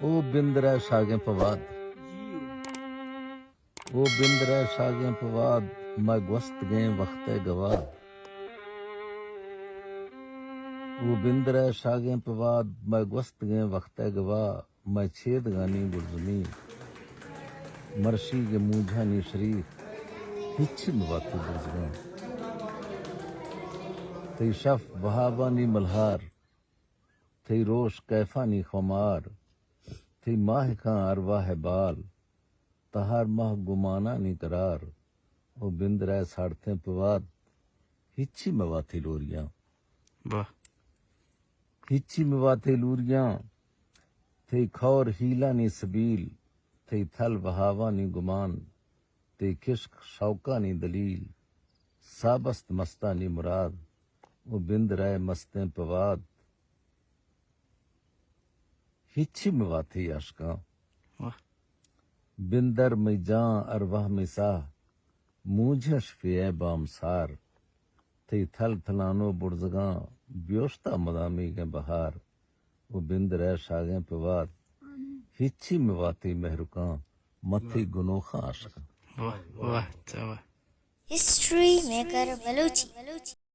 او بندرئے شاگیں پواد۔ او بندرئے شاگیں پواد، مئے گوستگیں وختئے گواہ۔ او بندرئے شاگیں پواد، مئے گوستگیں وختئے گواہ، مئے چیدگانی گلزمین۔ مرشیگ مونجھانی شریف، ہچی مواتی برزگاں۔ تئی شف بہابانی ملہار، تئی روش کیفانی خمار، تئی ماہکاں ارواہ بال، تہار ماہ گمانانی قرار، او بندرئے ساڑتیں پواد، ہچی مواتی لوریاں۔ واہ۔ ہچی مواتی لوریاں، تئی کھور ہیلانی سبیل، تئی تھل بہاوانی گمان، تئی کشک شوکانی دلیل، سابست مستانی مراد، او بندرئے مستیں پواد، ہچی مواتی عشقاں۔ واہ۔ بندر مئی جان ارواہ مئی ساہ، مونجھش فیئے بام سار، تئی تھل تھلانو برزگاں، بیوشتا مدامیگیں بہار، او بندرئے شاگیں پواد، ہچی مواتی مہرکاں، متی گنوخاں عشقاں۔ واہ، واہ، چا واہ۔ ہسٹری میکر بلوچی۔